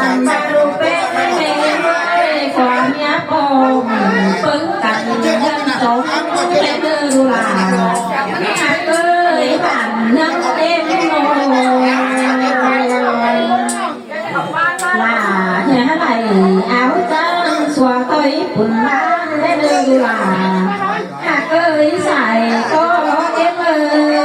ອັນດາລູກເປັນແມ່ເອີຍ ຜົວເມຍປ້ອງ ເບິ່ງກັນເດືອນສອງ ແມ່ເດີລູກຫຼານ ຮັກເອີຍ ບ້ານເມືອງເຕັມໂລ ຫຼ້າແຫ່ໄຫຼເອົາຈັນ ຊົ່ວຕ້ອຍປຸນບ້ານ ແມ່ເດີລູກຫຼານ ຮັກເອີຍ ສາຍກໍເອັມເອີຍ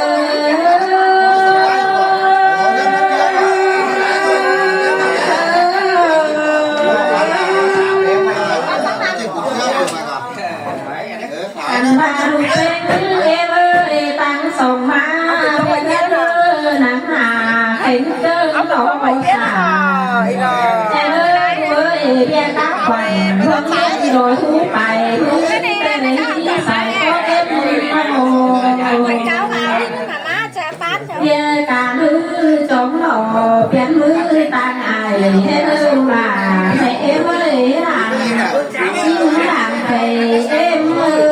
ອັນວ່າລູກເປັນເອັມເອີຍ ຕັ້ງສອງມາ ເປັນເດີນາງໜ້າ ເປັນເດີດອກສາ ແຕ່ເລີຍເອີຍ ເບຍກັບຂວັນ ເພິ່ນເລີຍໂດຍຮູ້ໄປ ເພິ່ນເປັນໃນທີ່ໃສກໍເອັມເອີຍ ເຍການມືຈອມຫຼໍ່ ປ່ຽນມືຕ່າງອາຍ ໃຫ້ເລີກວ່າໃຫ້ເອັມເອີຍ ຫຼານ ຫຼານໄປເອັມເອີຍ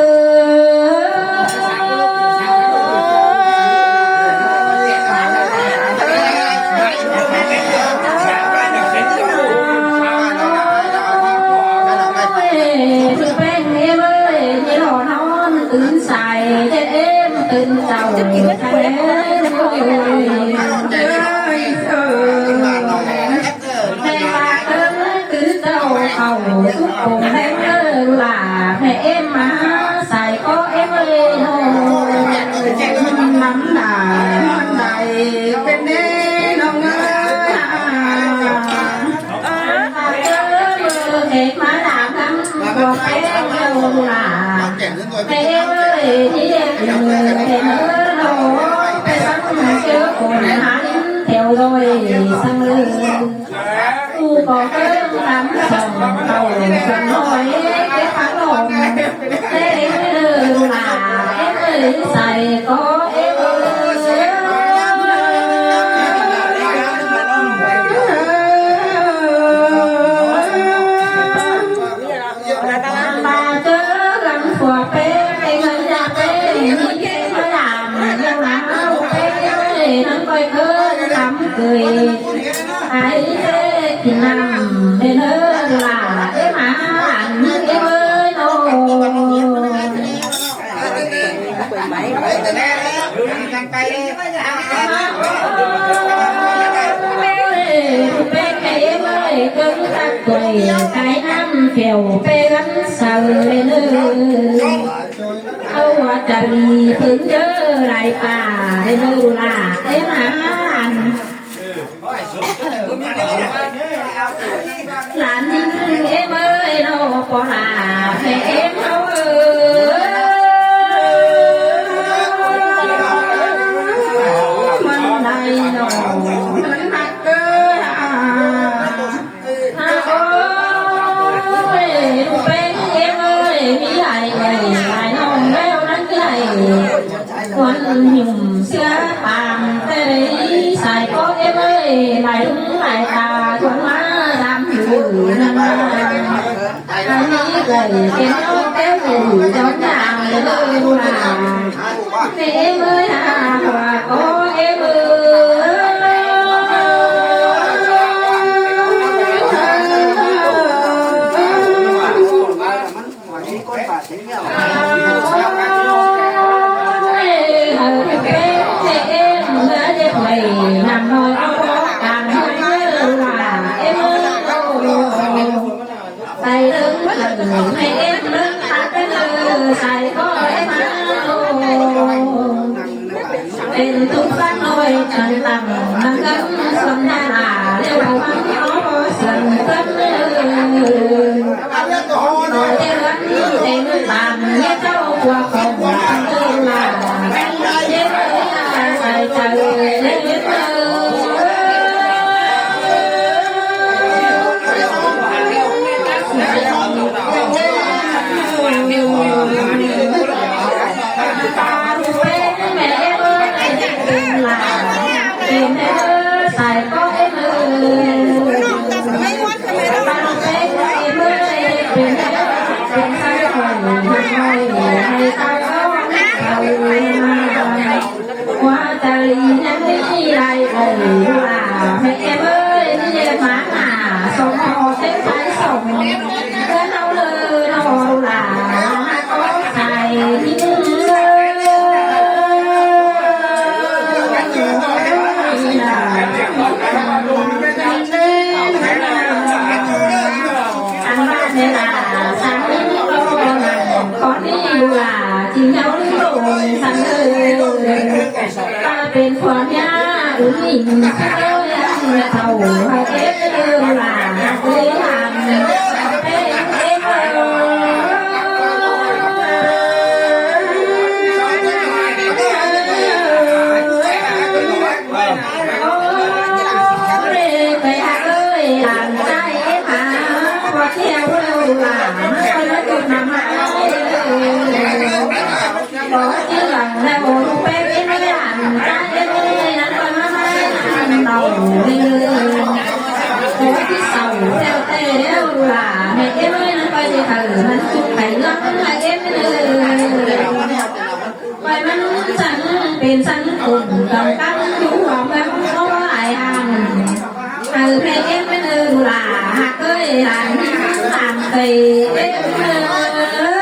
ເປັນເອັມເອີຍ ທີ່ລໍນອນຕື່ນສາຍ ເຮັດເອັມຕື່ນເຈົ້າ ແມ່ວ່າເອີ້ນຕື່ນເຈົ້າເຂົ້າສຸກກົງແດງເລີງຫຼ້າ ແມ່ເອັມມາສາຍກໍເອັມເອີຍໂນ ນຳໜ້ານອນໃດເປັນເດນ້ອງເອີຍ ເອີ ເອີ ເຮັດມາດາມນຳບໍ່ເປັນເດີລູກຫຼານ ແມ່ເອີຍ ທີ່ເຮັດເອີຍ ເປັນເອີໂນ ໄປສັງເຈີຄົນຫາລິນແຖວດອຍສັງເອີຍ ກູກໍເອີ້ນນຳສອງເຂົ້າສວນນ້ອຍ ເກັບຜັກໜອມ ແຕ່ເອີລູກຫຼານ ເອີຍ ໃສ່ກໍເອີ ມາເຈີກັນທົ່ວເປ ເປັນເງິນຢາເປ ມີເກມາດາມ ເລື່ອງລາວເປ ນາງກ້ອຍເຄີຍຄຳເຄີຍ ໃຫ້ເສກິນນ້ຳ ເດີເດີຫຼ້າເອີຍ ມາອັນເອີຍໂນ ເປັນໄປເອີຍ ເບິ່ງຕັກຖ້ວຍ ກາຍນ້ຳແກ້ວ ເປັນເຊີເດີ ເອົາວ່າຈະມີເພິ່ນເດີ ຫຼາຍປ່າເດີຫຼ້າເອີຍ ມາອັນ ຫຼານຍິງເອັມເອີຍ ລໍພໍຫຼ້າແມ່ເອັມເຮົາເອີຍ ມັນໄດ້ນ້ອງມັນຮັກເອີຍ ໂອ້ຍ ເປັນເອັມເອີຍ ມີອ້າຍເອີຍ ຫຼາຍນ້ອງແລ້ວນັ້ນຄືອ້າຍ ຄວນຫຍຸ້ມເສືອປາງ ແຕ່ໃດສາຍກໍເອັມເອີຍ ຫຼາຍຫຸງຫຼາຍຕາ ທວນມາດຳຢູ່ນັ້ນນາ ອັນນີ້ເອີຍ ເປັນນ້ອງແກ້ວເອີຍ ດອກຍາງເອີຍ ເອີຍ ເອັມເອີຍ ຫາຫົວກໍເອັມເອີຍ ໃສ່ເລິງເລິງໃຫ້ເອັມເລິງຕາເປັນເລີ ໃສ່ກໍເອັມມາໂລ ເປັນທຸກສາວນ້ອຍຈັນຕັ້ງ ນຳເງິນສ່ວນດາລາ ແລ້ວເອົາມາເອົາເຊື່ອງເຕີມເລີ ນ້ອຍແຕ່ເຮືອນເຕັມບ້ານ ເມຍເຈົ້າຜົວຂອງເຕີມລາ ເຮັດໃຫ້ອາໄສໃຈເລີ ເຈົ້າລູກສັນເອີຍ ຕາເປັນຜົວເມຍອຸນອິງເອີຍ ເຖົ້າເອີຍຫຼານເອີຍຫຼານເອີຍ ເປັນເອີຍ ໂອ້ຍ ໄປຫາເອີຍຫຼານຊາຍເອີຍ ພາພໍ່ແກ້ວເອີຍຫຼານ ມາເອົາມາຈຸດນ້ຳໃຫ້ເອີຍ ບໍ່ເຈື່ອງແລ້ວ ແປ້ງເອີຍຫຼານຊາຍເອີຍ ນັ້ນກໍມາໃຫ້ເອົາເອີຍ ໂອ້ຍ ທີ່ເສົ້າແລ້ວແຕ່ແລ້ວຫຼານ ແມ່ເອີຍ ນັ້ນກໍຊິເຂົ້າມັນຈຸດໄປເລື່ອງໃຫ້ເອີຍ ໄປມັນສັງເປັນສັງຄົນກຳກັນຢູ່ເມືອງເຮົາຫຼາຍອັນ ເອີ ແມ່ເອັມເປັນເອີ ຫຼ້າຮັກເອີຍ ຫຼານຕາມໄປເອັມເອີ ເປັນເອີ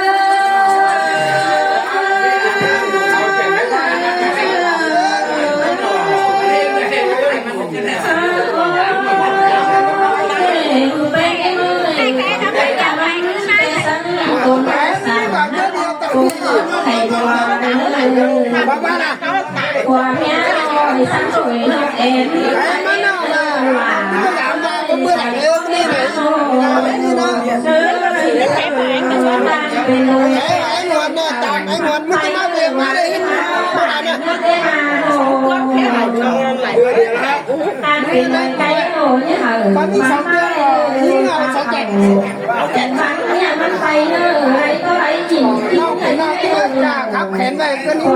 ຄັບແຂນໄວ້ເກີນນີ້